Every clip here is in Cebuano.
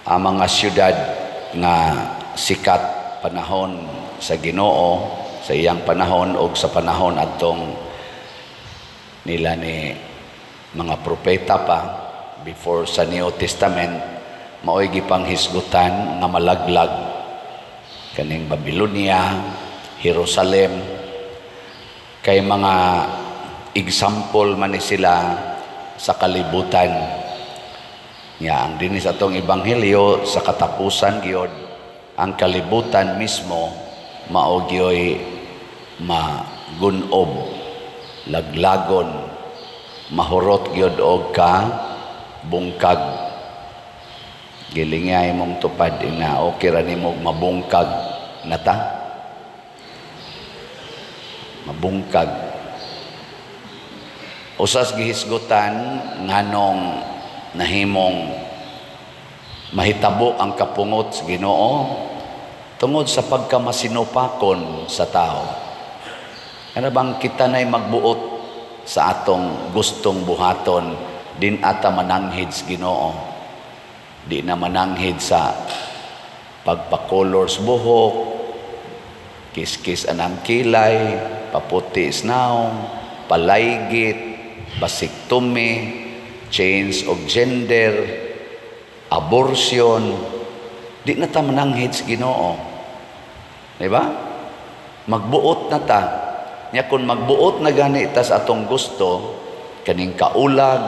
Ang mga syudad nga sikat panahon sa Ginoo, sa iyang panahon o sa panahon adtong nila ni mga propeta pa before sa New Testament, mao'y gipanghisgutan nga malaglag kaning Babylonia, Jerusalem, kay mga example man ni sila sa kalibutan. Nya ang dinhi sa atong ebanghelyo, sa katapusan gyud ang kalibutan mismo mao gyoy magunob, laglagon, mahurot gyud og ka bungkag. Gilingay mong tupad ina, okay ra nimo mabungkag na ta, mabungkag. Usas gihisgutan nganong nahimong mahitabo ang kapungot sa Ginoo tungod sa pagkamasinupakon sa tao. Kana bang kita na'y magbuot sa atong gustong buhaton, di na ta mananghid sa Ginoo. Di na mananghid sa pagpakolor sa buhok, kiskis anang kilay, paputi sa nawong, palaygit, vasectomy, change of gender, abortion, di na ta mananghid sa Ginoo. Di ba? Magbuot na ta. Nya kung magbuot na gani ta sa atong gusto, kaning kaulag,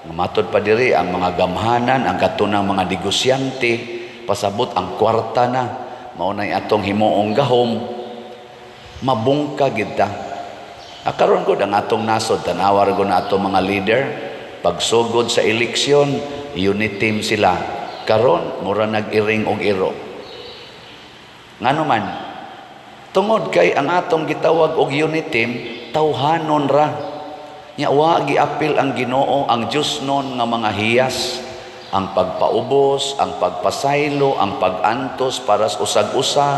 matod pa diri ang mga gamhanan, ang katunang mga negosyante, pasabot ang kwarta na, mao nay atong himuong gahom, mabungkag gyud ta. Karon gud ang atong nasod, tanawa gud na atong mga leader, pagsugod sa eleksyon, unity team sila. Karon mura nag-iring og iro. Ngano man? Tungod kay ang atong gitawag og unity team, tawhanon ra. Nya wa giapil ang Ginoo, ang Diyosnon nga mga hiyas, ang pagpaubos, ang pagpasaylo, ang pagantos para sa usag-usa,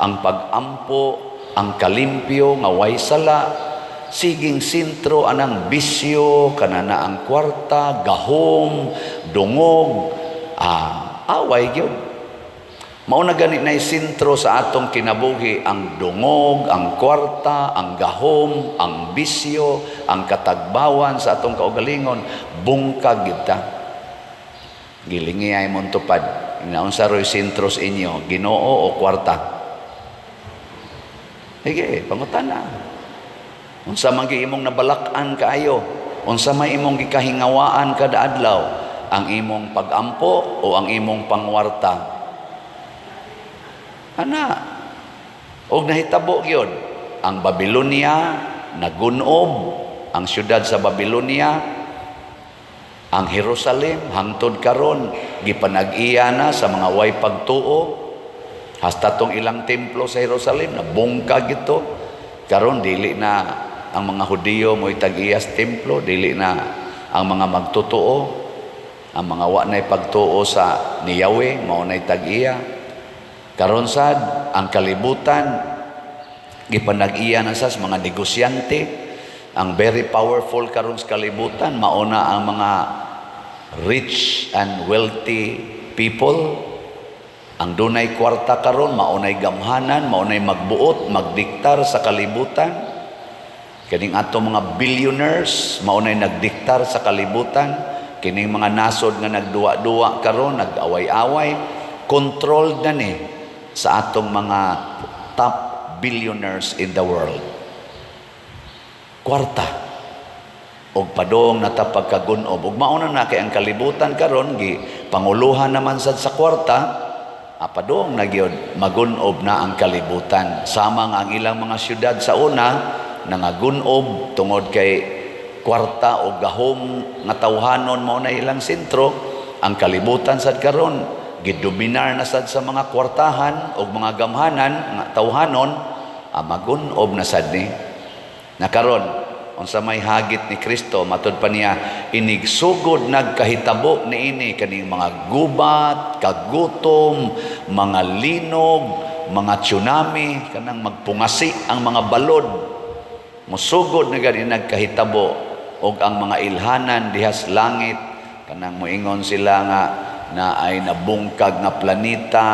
ang pagampo, ang kalimpyo nga way sala, siging sentro anang bisyo, kanana ang kwarta, gahom, dungog, away gyud. Mao na gani na sentro sa atong kinabuhi ang dungog, ang kwarta, ang gahom, ang bisyo, ang katagbawan sa atong kaugalingon, bungkag gyud ta. Gilingi ay mong tupad. Naunsa ro'y sentro sa inyo, Ginoo o kwarta? Sige, pangutana. Unsa man gi imong nabalak-an kaayo? Unsa may imong gikahingawaan kada adlaw? Ang imong pagampo o ang imong pangwarta? Ana. Og nahitabo gyud ang Babylonia nagunob, ang syudad sa Babylonia, ang Jerusalem hangtod karon gipanag-iya na sa mga way pagtuo. Hasta tong ilang templo sa Jerusalem nabungkag ito. Karon dili na ang mga Hudiyo mo'y tag-iya sa templo, dili na ang mga magtotoo, ang mga wa na'y pagtuo sa ni Yahweh mao na'y tag-iya. Karon sad ang kalibutan gipanag-iya na sa mga negosyante. Ang very powerful karon sa kalibutan mao na ang mga rich and wealthy people. Ang dunay kwarta karon mao nay gamhanan, mao nay magbuot, magdiktar sa kalibutan. Kining ato mga billionaires mao nay nagdiktar sa kalibutan. Kining mga nasod nga nagduwa-duwa karon, nag-away-away, controlled na ni sa atong mga top billionaires in the world. Kwarta. Og padong na ta pagkagunob. Ug mauna na kay ang kalibutan karon gi panguluhan naman sad sa kwarta, padong na gyud magunob na ang kalibutan. Sama nga ang ilang mga syudad sa una nangagunob tungod kay kwarta o gahom nga tawhanon mao na ilang sentro, ang kalibutan sad karon gidominar na sad sa mga kwartahan o mga gamhanan nga tawhanon, magunob na sad ni. Na karon unsa may hagit ni Kristo, matud pa niya, inigsugod nagkahitabo niini kaning mga gubat, kagutom, mga linog, mga tsunami, kanang magpungasi ang mga balod. Musugod na gani nagkahitabo og ang mga ilhanan dihas langit, kanang moingon sila nga na ay nabungkag nga planeta.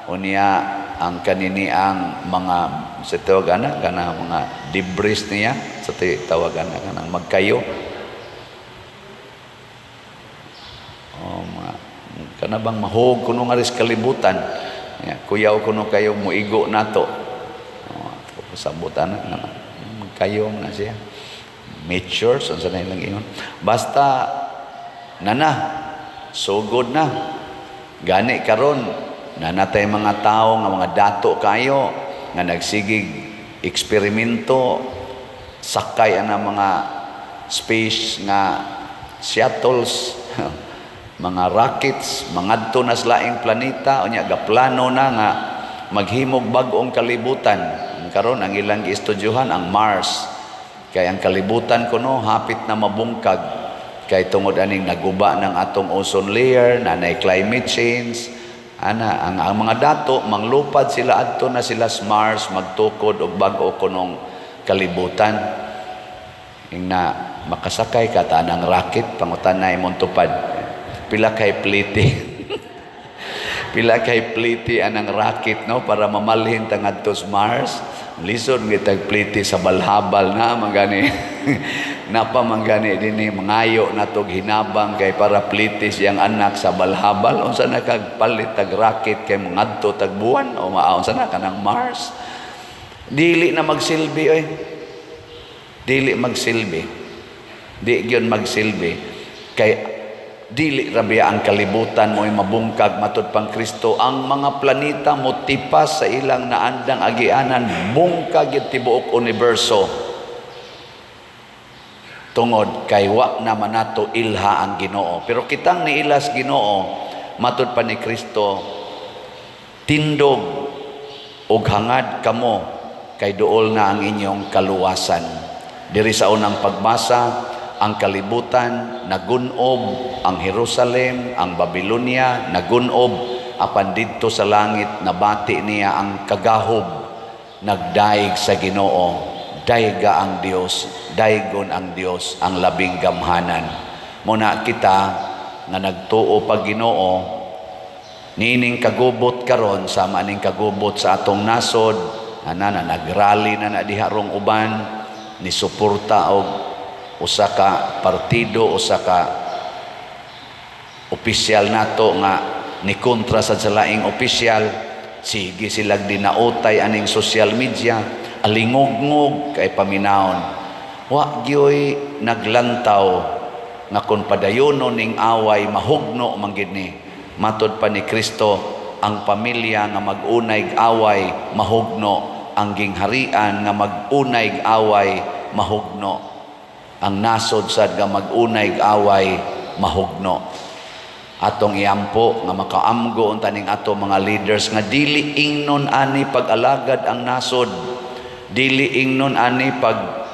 Unya ang kanini, ang mga sa tawag ana kana mga debris niya, sa tawag ana kanang magkayo, oh, mga kana bang mahog kuno nga ris kalibutan. Ya, kuyaw kuno kayo muigo nato. Oh, pasabot ana nga magkayo na siya, meteors, unsa na ilang ingon. Basta nana sugod na gani karon, nanatay mga tao nga mga dato kayo nga nagsigig eksperimento, sakay ang mga space nga shuttles, mga rockets, mangadto na sa laing planeta. Unya gaplano na nga maghimog bag-ong kalibutan. Ang karon, ang ilang giestudyohan ang Mars, kay ang kalibutan kuno hapit na mabungkag kay tungod aning naguba ng atong ozone layer, nanay climate change ana. Ang mga dato manglupad sila, adto na sila sa Mars, magtukod og bag-o kunong kalibutan. Ing na makasakay ka ta ng rocket, pangutan na imong tupad, pila kay pliti, pila kay pliti anang rocket, no, para mamalhin ta ngadto sa Mars? Lisod gitag pliti sa balhabal na mangani. Napa mangani dinhi mangayo natog hinabang kay para pliti siyang anak sa balhabal. Unsa na kag palit tag rocket kay mangadto tag buwan o unsa na kanang Mars? Dili na magsilbi oy, dili magsilbi, di gyud magsilbi, kay dili ra biya ang kalibutan mo'y mabungkag. Matud pang Kristo, ang mga planeta motipas sa ilang naandang agianan. Bungkag gyud tibuok universo tungod kay wa naman nato ilha ang Ginoo. Pero kitang niilas Ginoo, matud pa ni Kristo, tindog ug hangad kamo kay duol na ang inyong kaluwasan. Diri sa unang pagbasa, ang kalibutan nagunob, ang Jerusalem, ang Babylonia nagunob, apan didto sa langit nabati niya ang kagahob, nagdaig sa Ginoo. Dayga ang Dios, daygon ang Dios, ang labing gamhanan. Muna kita nga nagtuo pag Ginoo, niining kagubot karon, sama aning kagubot sa atong nasod, ana na nagrally na na diha rong uban ni suporta og usa ka partido, usa ka opisyal nato nga ni kontra sa laing opisyal. Sige silag dinautay aning social media, alingugngog kay paminawon. Wa gyoy naglantaw nga kon padayonon ning away, mahugno man gid ni. Matod pa ni Kristo, ang pamilya nga mag-unay away, mahugno. Ang gingharian nga mag-unay away, mahugno. Ang nasod sad nga mag-unay away, mahugno. Atong iampo nga makaamgo unta ning ato mga leaders nga dili ingnon ani pag-alagad ang nasod, dili ingnon ani pag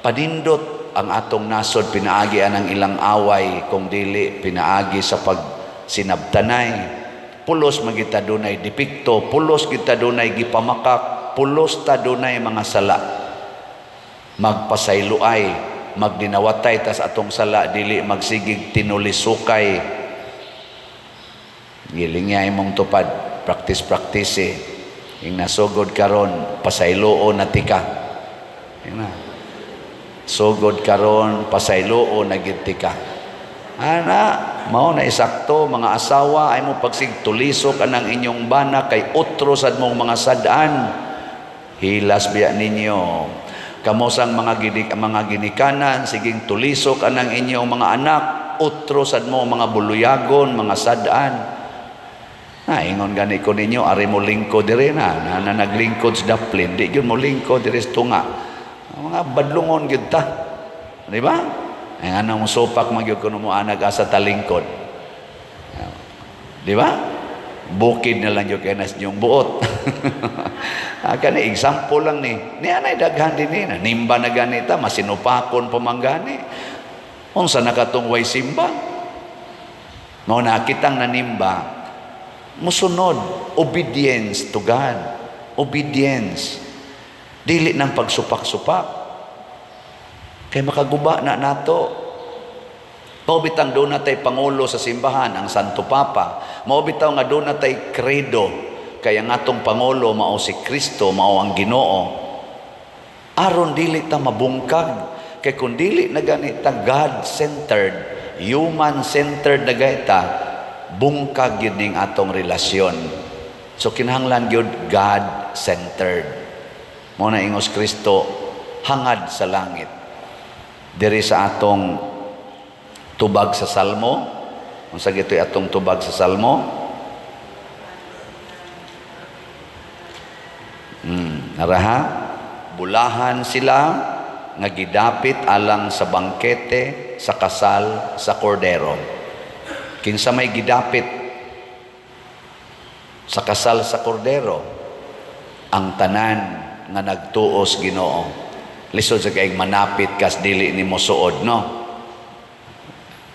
panindot ang atong nasod pinaagi ang ilang away, kung dili pinaagi sa pagsinabtanay. Pulos magita dunay depekto, pulos kita dunay gipamakak, pulos ta dunay mga sala. Magpasayloay, magdinawatay tas atong sala, dili magsigig tinulisukay. Gilingya imong tupad, practice practice eh. Ing nasugod karon, pasayloo na tika. Ing na sugod karon, pasayloo na gid tika. Ana, mao na isakto. Mga asawa, ay mo pagsig tulisok anang inyong bana kay otro sad mong mga sad-an. Hilas biya ninyo. Kamosang mga ginikanan, siging tulisok anang inyong mga anak, otro sad mo mga buluyagon, mga sad-an. Na ingon gani ko ninyo, ari mo lingkod diri na naglingkod sa daplin, di gyud mo lingkod diri sa tunga. Mga badlungon gyud ta. Di ba? Ay anong supak man gyud kuno mo anag asa talingkod. Di ba? Bukid na lang gyud kay nas inyong buot. Ah, kani example lang ni. Ni anay daghan din ni, nimba na ganita, masinupakon pa man gani. Unsa na katong way simba? Mao na kitang nanimba, musunod, obedience to God. Obedience. Dili ng pagsupak-supak. Kay makaguba na nato. Mao bitang duna tay pangulo sa simbahan, ang Santo Papa. Mao bitaw nga duna tay credo, kay ang atong pangulo mao si Kristo, mao ang Ginoo. Aron dili ta mabungkag, kay kung dili na gani ta God-centered, human-centered na gani ta, bungkag gyud ning atong relasyon. So kinahanglan gyud God-centered. Mao na ingos Kristo, hangad sa langit. Diri sa atong tubag sa Salmo, unsa gito'y atong tubag sa Salmo? Naraha, bulahan sila nga gidapit alang sa bangkete sa kasal sa kordero. Kinsa may gidapit sa kasal sa kordero? Ang tanan nga nagtuos Ginoo. Lisod sa kayong manapit kas dili nimo suod, no?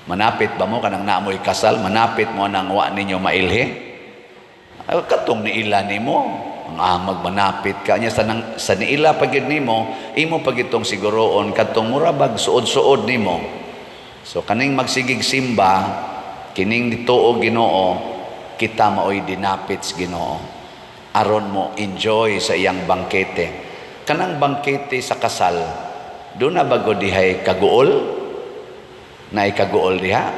Manapit ba mo kanang naamoy kasal? Manapit mo nang wa ninyo mailhi? Ay, katong niila nimo, ang amag manapit ka niya sa, nang, sa niila pagid nimo, imo pag itong siguroon katong mura bag suod-suod nimo. So kaning magsigig simba, kining nituo Ginoo, kita maoy dinapit sa Ginoo. Aron mo enjoy sa iyang bangkete. Kanang bangkete sa kasal, duna ba gud dihay kaguol? Naay kaguol diha?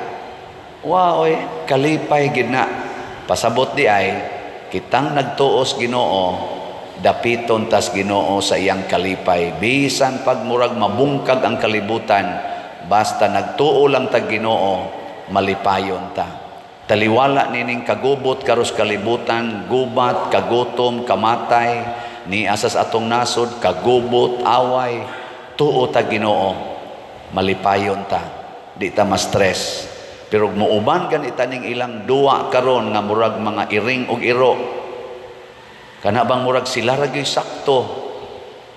Wa oy, kalipay gid na. Pasabot di ay kitang nagtuos Ginoo, dapiton tas Ginoo sa iyang kalipay. Bisan pag murag mabungkag ang kalibutan, basta nagtuo lang tag Ginoo, malipayon ta. Taliwala nining kagubot karos kalibutan, gubat, kagutom, kamatay, ni asas atong nasod, kagubot, away, tuo ta Ginoo, malipayon ta, di ta ma-stress. Pero muuban ganita ning ilang duwa karon nga murag mga iring og iro. Kana bang murag sila ra gyud sakto.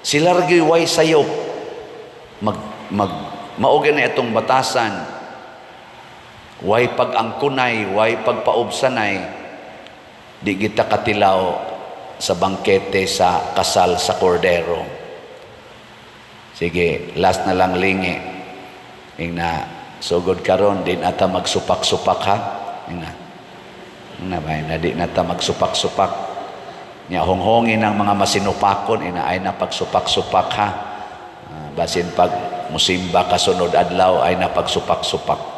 Sila ra gyud way sayop. Mag mag mao na itong batasan. Way pag-angkunay, way pagpaubsanay, di kita katilaw sa bangkete sa kasal sa kordero. Sige, last na lang lingi. Ingna, sugod karon di na ta magsupak-supak ha. Ingna. Ingna ba, na di na ta magsupak-supak. Nya honghongin ang mga masinupakon ina ay na pagsupak-supak ha. Basin pag musimba kasunod adlaw ay na pagsupak-supak.